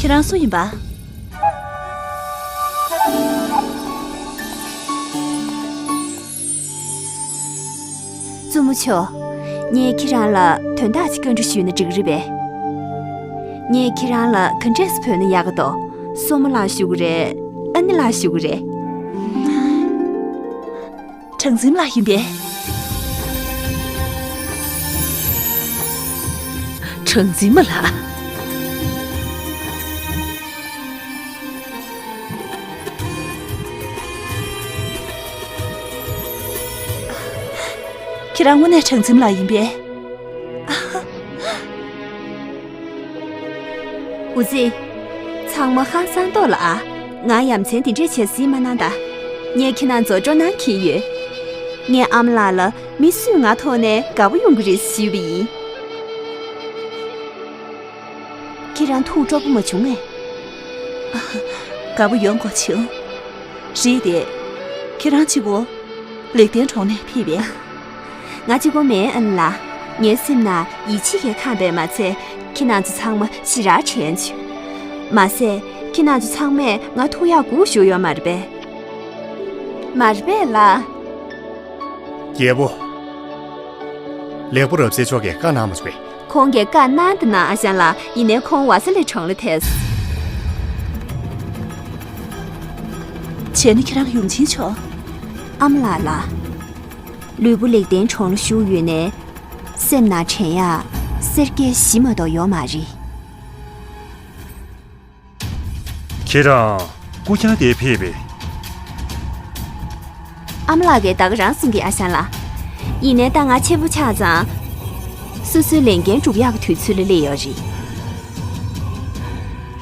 ཁྱེད་རང་སུ་ཡིན་པ། བཙུན་མོ་མཆོག་ངས་ཁྱེད་རང་ལ་དོན་དག་ཅིག་བཀའ་འདྲི་ཞུས་ན་འགྲིག་རེད་པས། ངས་ཁྱེད་རང་ལ་ག་འདྲས་སེ་བོས་ན་ཡག་ག་འདུག་སྲུ་མོ་ལགས་ཞུ་གི་རེད། ཨ་ནེ་ལགས་ཞུ་གི་རེད། གྲངས་འཛིན་མ་ལགས་ཡིན་པས། གྲངས་འཛིན་མ་ལགས། ཁྱེད་རང་དངོས་གནས་གྲངས་འཛིན་མ་ལགས་ཡིན་པས། འུ་ཙི། ཚང་མ་ཧང་སང་ཏོ་ལ་ཨ། ང་ཡ་མཚན་དེ་འདྲས་བྱེད་སྲིད་མ་གནང་ད། ངས་ཁྱེད་རང་ཚོ་སྤྲོ་སྣང་འཁྱེར་ཡོད། ངས་ཨ་མ་ལགས་ལ་མི་སུས་ང་ཐོག་ནས་དགའ་པོ་ཡོང་གི་རེད་ཞུས་པ་ཡིན། ཁྱེད་རང་ཐུགས་སྤྲོ་པོ་མ་བྱུང་ངས། དགའ་པོ་ཡོང་དགོས་བྱུང་། རེད་དེ། ཁྱེད་རང་གཅིག་པོ། ལེགས་ལྡན་གྲོང་ནས་ཕེབས་པས། ང་གཅིག་པོ་མིན་ཨ་ལ། ངའི་སེམས་ན་ཡིད་ཆེས་ཀྱིས་ཁེངས་པས་མ་ཚད་ཁྱེད་རང་ཚོ་ཚང་མ་ཞེ་དྲག་དྲན་བྱུང་། མ་ཟད་ཁྱེད་རང་ཚོ་ཚང་མས་ང་ཐུགས་ཡག་དགུ་ཞུ་ཡོད་མ་རེད་པས། མ་རེད་པས་ལ། རྒྱལ་པོ། ལེགས་པོ་རབ་གསལ་མཆོག་གིས་བཀའ་གནང་མ་བྱུང་བས། ཁོང་གིས་བཀའ་གནང་དང་གནང་ཨ་ཞང་ལགས། ཡིན་ནའི་ཁོང་ཝ་ས་ལི་གྲོང་ལ་ཐད་སོང་། བྱས་ན་ཁྱེད་རང་ཡུམ་ཆེན་མཆོག་ཨ་མ་ལགས་ལ། ལུས་པོ་ལེགས་ལྡན་གྲོང་ལ་བཞུགས་ཡོད་ནའི། སེམས་ནང་དྲན་ཡག་སེར་སྐྱའི་གཞི་མ་གཏོགས་ཡོད་མ་རེད། ཁྱེད་རང་སྐུ་རྐྱང་དེ་ཕེབས་པས། ཨ་མ་ལགས་ཀྱིས་ད་ག་རང་གསུང་གི་ཨ་ཞང་ལགས། ཡིན་ནའི་ད་ང་ཆེན་པོ་ཆགས་ཙང་། སོ་སོའི་ལས་འགན་སྒྲུབ་ཡག་གི་དུས་ཚོད་ལ་སླེབས་ཡོད་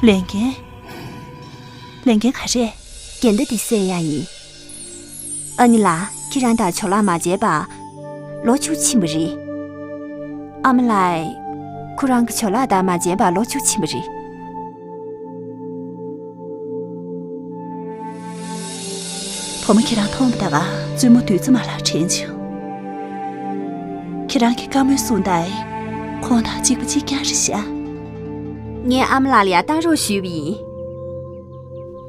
རེད། ལས་འགན། ལས་འགན་ག་རེ། འགལ་ཟླ་འདི་སེལ་ཡག་ཡིན། ཨ་ནི་ལགས། ཁྱེད་རང་དང་ཇོ་ལགས་མ་མཇལ་བར་ལོ་བཅུ་ཕྱིན་པ་རེད། ཨ་མ་ལགས། ཁོ་རང་གི་ཇོ་ལགས་དང་མ་མཇལ་བར་ལོ་བཅུ་ཕྱིན་པ་རེད། བུ་མོ་ཁྱེད་རང་མཐོང་བ་ད་ག་བཙུན་མོ་བདུད་རྩི་མ་ལགས་དྲན་བྱུང་། ཁྱེད་རང་གི་བཀའ་མོལ་གསུང་སྟངས་ཁོང་དང་གཅིག་པ་གཅིག་རྐྱང་རེད་ཤག་ངས་ཨ་མ་ལགས་ལ་ཡར་བཏང་རོགས་ཞུས་པ་ཡིན།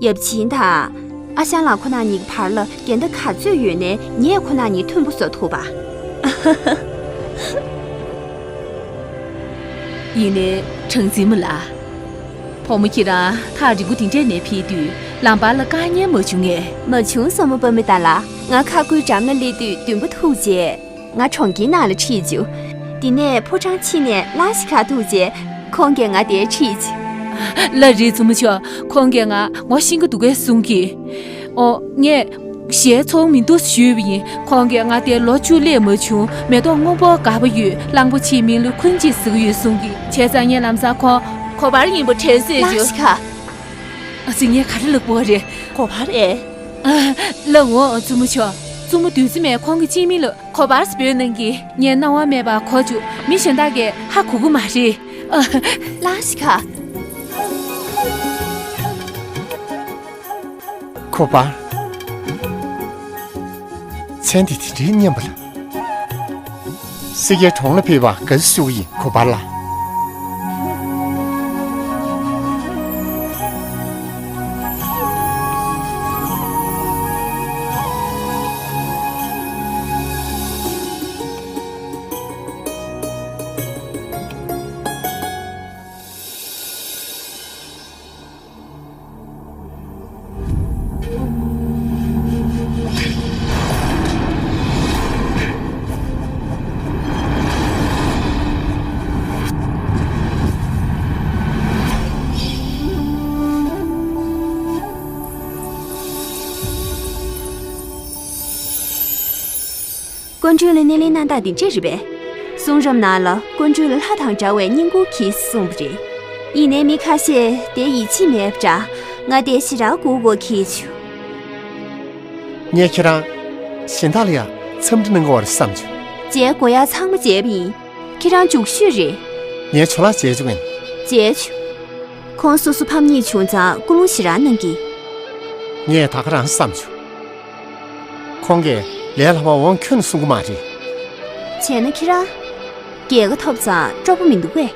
ཡབ་ཆེན་དང་། ཨ་ཞང་ལགས་ཁོ་ན་གཉིས་ཀྱི་བར་ལ་འགལ་ཟླ་ག་ཚོད་ཡོད་ནའི་ངས་ཁོ་ན་གཉིས་མཐུན་པོ་བཟོ་ཐུབ་པ། ཡིན་ནའི་གྲངས་འཛིན་མ་ལགས། བུ་མོ་ཁྱེད་རང་ཐག་རིང་པོ་དེ་འདྲས་ནས་ཕེབས་དུས་ལམ་བར་ལ་དཀའ་ངལ་མ་བྱུང་ངས། མ་བྱུང་སོ་མོ་པ་མི་ལྟ་ལ། ང་ཁ་ཁུའི་འགྲམ་ལ་སླེབས་དུས་མདུན་པ་ཐུག་རྗེས། ང་གྲོང་ཁྱེར་ནང་ལ་ཁྲིད་བཅུག་དེ་ནས་ཕོ་བྲང་ཕྱི་ནས་ལ་ཤི་ཁ་ཐུག་རྗེས། ཁོང་གིས་ང་དེར་ཁྲིད་བཅུག་ལ་རེད་བཙུན་མོ་མཆོག་ཁོང་གིས་ང་ངོ་ཤེས་ཀྱི་འདུག་གས་གསུང་གི་ཨོ། ངས་ཞལ་ཚོར་མི་འདུག་ཞུས་པ་ཡིན། ཁོང་གིས་ང་དེར་ལོ་བཅུ་སླེབས་མ་བྱུང་། མེ་ཏོག་སྔོན་པོ་དགའ་པོ་ཡོད། གླང་པོ་ཆེའི་མིང་ལ་ཁུན་ཅི་ཟེར་གྱི་ཡོད་གསུང་གི་བྱས་ཙང་ངས་ལམ་སང་ཁོང་གོ་བར་ཡིན་པ་དྲན་སོང་ལ་ཤི་ཁ་ཨ་ཙི་ངས་ག་རེ་ལབ་དགོས་རེད། གོ་བར་ཨེ། ལ་འོ་བཙུན་མོ་མཆོག་བཙུན་མོ་བདུད་རྩི་མས་ཁོང་གི་སྤྱི་མིང་ལ་གོ་བར་སྤོས་གནང་གི་ངས་སྣང་བ་མེད་པར་གོ་བཅུག་མི་གཞན་དག་གིས་ཧ་གོ་གི་མ་རེད། ལ་ཤི་ཁ་གོ་བར། མཚན་དེ་དེ་འདྲའི་སྙན་པ་ལ། སྲིད་རྒྱལ་གྲོང་ལ་ཕེབས་པར་དགའ་བསུ་ཞུ་གི་ཡིན་གོ་བར་ལ། དཀོན་མཆོག་ལ་སྣེ་ལེན་གནང་སྟངས་འདི་འདྲས་རེད་པས། གསུང་རབ་ནང་ལ་དཀོན་མཆོག་ལ་ལྷ་དང་འདྲ་བའི་བསྙེན་བཀུར་གྱིས་གསུངས་པ་རེད། ཡིན་ནའི་མི་ཁ་ཤས་དེ་ཡིད་ཆེས་མེད་པ་འདྲ། ང་དེ་ཞེ་དྲག་སྒུག་དགོས་ཁེལ་བྱུང་། ངས་ཁྱེད་རང་གཞན་དག་ལ་ཡང་འཚམས་འདྲི་གནང་དགོས་པ་རེད་བསམ་བྱུང་། མཇལ་དགོས་ཡག་ཚང་མ་མཇལ་བ་ཡིན། ཁྱེད་རང་མཇུག་ཤོས་རེད། ངས་ཇོ་ལགས་མཇལ་བྱུང་ངས། མཇལ་བྱུང་། ཁོང་སོ་སོ་ཕམ་ཉེས་བྱུང་ཙང་སྐུ་རླུང་ཞེ་དྲག་གནང་གི་ངས་ད་ག་རང་བསམ་བྱུང་། ཁོང་གིས་ལས་སླ་པོ་འོང་ཁྱོན་ནས་གསུང་གི་མ་རེད། བྱས་ན་ཁྱེད་རང་། རྒྱལ་ཁ་ཐོབ་ཙང་སྤྲོ་པོ་མི་འདུག་གས།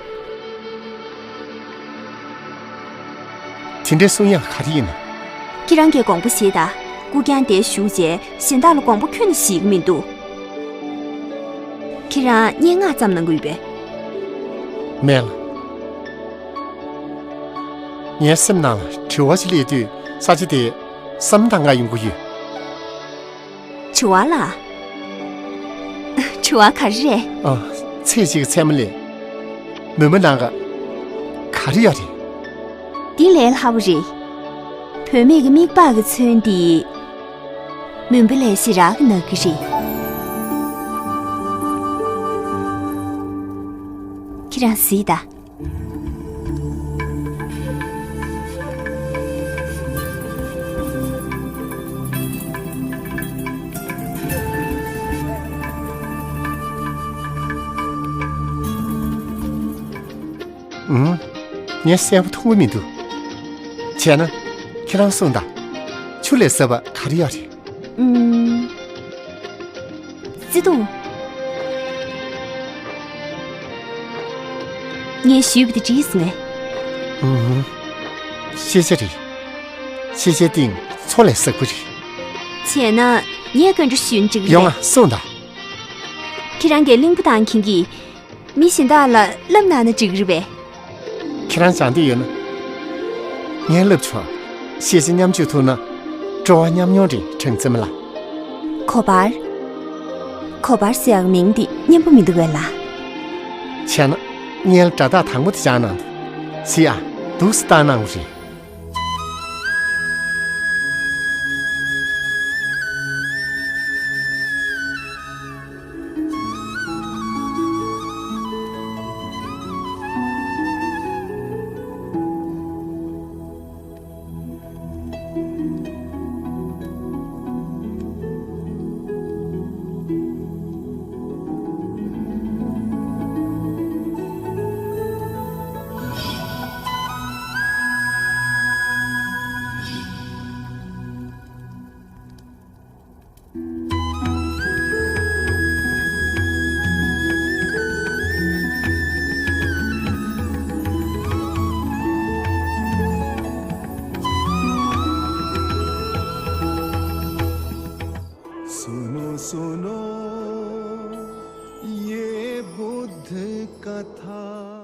དེ་འདྲའི་གསུང་ཡག་ག་རེ་ཡིན་ན། ཁྱེད་རང་གིས་དགོངས་པ་བཞེས་དང་སྐུ་རྐྱང་དེར་བཞུགས་རྗེས་གཞན་དག་ལ་དགོངས་པ་ཁྱོན་ནས་བཞེས་ཀྱི་མི་འདུག་ཁྱེད་རང་སྙན་ངག་ཙམ་གནང་གི་ཡོད་པས། མེད་ལགས། ངའི་སེམས་ནང་ལ་དྲི་བ་ཞིག་སླེབས་དུས་ས་ཆ་དེ་བསམ་བློ་བཏང་ག་ཡོང་གི་ཡོད། དྲི་བ་ལ། དྲི་བ་ག་རེ་རེད། ཨ། ཚེས་གཅིག་གི་མཚན་མོ་ལ་མུན་པ་ནང་ག་ག་རེ་ཡོད་རེད། འདི་ལས་སླ་པོ་རེད། བུད་མེད་ཀྱི་མིག་པགས་ཀྱི་ཚོན་འདི་མུན་པ་ལས་ཞེ་དྲག་གི་ནག་གི་རེད། ཁྱེད་རང་གཟིགས་དང་། ཨུམ། ངས་གསལ་པོ་མཐོང་གི་མི་འདུག་བྱས་ན། ཁྱེད་རང་གསུངས་དང་། ཆུ་ལས་ཟབ་པ་ག་རེ་ཡོད་རེད། ཨུམ། བརྩེ་དུང་། ངས་ཞུས་པ་དེ་འགྲིག་སོང་ངས། ཨུམ། ཤེས་བྱ་རེད། ཤེས་བྱའི་སྟེང་མཚོ་ལས་ཟབ་པོ་རེད། བྱས་ན་ངས་ག་འདྲ་ཞུས་ན་འགྲིག་རེད། ཡོང་ང་གསུངས་དང་། ཁྱེད་རང་གིས་གླིང་བུ་ཐང་མཁན་གྱིས་མི་གཞན་དག་ལ་བསླབ་གནང་ན་འགྲིག་གི་རེད་པས། ཁྱེད་རང་སྦྱང་འདོད་ཡོད་ན། ངས་བསླབ་ཆོག་ཤེས་བྱ་མཉམ་སྤྱོད་ཐུབ་ན། སྤྲོ་བ་མཉམ་མྱོང་རེད་དྲང་བཙན་མ་ལགས། གོ་བར། གོ་བར་ཟེར་ཡག་མིང་འདི་སྙན་པོ་མི་འདུག་གས་ལགས། བྱས་ན། ངས་སྒྲ་ཐག་དང་པོ་དེ་སྦྱང་གནང་དང་། གཟིགས་ཨ། འདུག་སེ་བཏང་གནང་རེད། सुनो सुनो ये बुद्ध कथा।